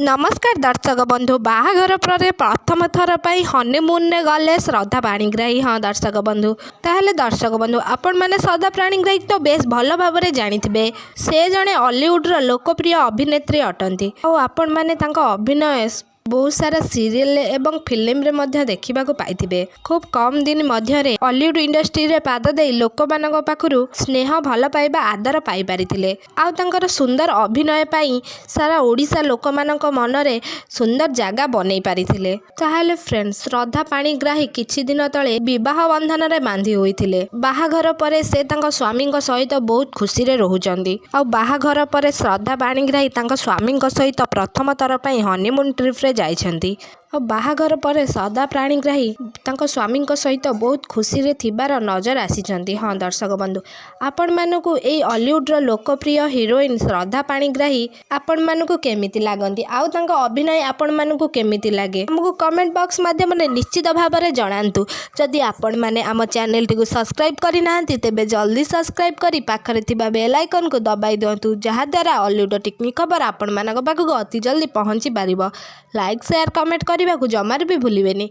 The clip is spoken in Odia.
ନମସ୍କାର ଦର୍ଶକ ବନ୍ଧୁ। ବାହାଘର ପରେ ପ୍ରଥମ ଥର ପାଇଁ ହନିମୁନରେ ଗଲେ ଶ୍ରଦ୍ଧା ପାଣିଗ୍ରାହୀ। ହଁ ଦର୍ଶକ ବନ୍ଧୁ, ତାହେଲେ ଦର୍ଶକ ବନ୍ଧୁ, ଆପଣମାନେ ଶ୍ରଦ୍ଧା ପାଣିଗ୍ରାହୀ ତ ବେଶ ଭଲ ଭାବରେ ଜାଣିଥିବେ। ସେ ଜଣେ ଅଲିଉଡ଼ର ଲୋକପ୍ରିୟ ଅଭିନେତ୍ରୀ ଅଟନ୍ତି ଆଉ ଆପଣମାନେ ତାଙ୍କ ଅଭିନୟ ବହୁତ ସାରା ସିରିଏଲ ଏବଂ ଫିଲ୍ମରେ ମଧ୍ୟ ଦେଖିବାକୁ ପାଇଥିବେ। ଖୁବ୍ କମ୍ ଦିନ ମଧ୍ୟରେ ଅଲିଉଡ଼ ଇଣ୍ଡଷ୍ଟ୍ରିରେ ପାଦ ଦେଇ ଲୋକମାନଙ୍କ ପାଖରୁ ସ୍ନେହ, ଭଲ ପାଇବା, ଆଦର ପାଇପାରିଥିଲେ। ଆଉ ତାଙ୍କର ସୁନ୍ଦର ଅଭିନୟ ପାଇଁ ସାରା ଓଡ଼ିଶା ଲୋକମାନଙ୍କ ମନରେ ସୁନ୍ଦର ଜାଗା ବନେଇ ପାରିଥିଲେ। ତାହେଲେ ଫ୍ରେଣ୍ଡ, ଶ୍ରଦ୍ଧା ପାଣିଗ୍ରାହୀ କିଛି ଦିନ ତଳେ ବିବାହ ବନ୍ଧନରେ ବାନ୍ଧି ହୋଇଥିଲେ। ବାହାଘର ପରେ ସେ ତାଙ୍କ ସ୍ୱାମୀଙ୍କ ସହିତ ବହୁତ ଖୁସିରେ ରହୁଛନ୍ତି। ଆଉ ବାହାଘର ପରେ ଶ୍ରଦ୍ଧା ପାଣିଗ୍ରାହୀ ତାଙ୍କ ସ୍ୱାମୀଙ୍କ ସହିତ ପ୍ରଥମ ଥର ପାଇଁ ହନିମୁନ୍ ଟ୍ରିପ୍ରେ ଯାଇଛନ୍ତି। ଆଉ ବାହାଘର ପରେ ଶ୍ରଦ୍ଧା ପାଣିଗ୍ରାହୀ ତାଙ୍କ ସ୍ୱାମୀଙ୍କ ସହିତ ବହୁତ ଖୁସିରେ ଥିବାର ନଜର ଆସିଛନ୍ତି। ହଁ ଦର୍ଶକ ବନ୍ଧୁ, ଆପଣମାନଙ୍କୁ ଏଇ ଅଲିଉଡ଼ର ଲୋକପ୍ରିୟ ହିରୋଇନ୍ ଶ୍ରଦ୍ଧା ପାଣିଗ୍ରାହୀ ଆପଣମାନଙ୍କୁ କେମିତି ଲାଗନ୍ତି ଆଉ ତାଙ୍କ ଅଭିନୟ ଆପଣମାନଙ୍କୁ କେମିତି ଲାଗେ, ଆମକୁ କମେଣ୍ଟ ବକ୍ସ ମାଧ୍ୟମରେ ନିଶ୍ଚିତ ଭାବରେ ଜଣାନ୍ତୁ। ଯଦି ଆପଣମାନେ ଆମ ଚ୍ୟାନେଲଟିକୁ ସବସ୍କ୍ରାଇବ୍ କରିନାହାନ୍ତି, ତେବେ ଜଲ୍ଦି ସବସ୍କ୍ରାଇବ୍ କରି ପାଖରେ ଥିବା ବେଲ୍ ଆଇକନ୍କୁ ଦବାଇ ଦିଅନ୍ତୁ, ଯାହାଦ୍ୱାରା ଅଲିଉଡ଼ ଟିକିନିଖି ଖବର ଆପଣମାନଙ୍କ ପାଖକୁ ଅତି ଜଲ୍ଦି ପହଞ୍ଚି ପାରିବ। ଲାଇକ୍, ସେୟାର, କମେଣ୍ଟ କରିବାକୁ ଜମାରୁ ବି ଭୁଲିବେନି।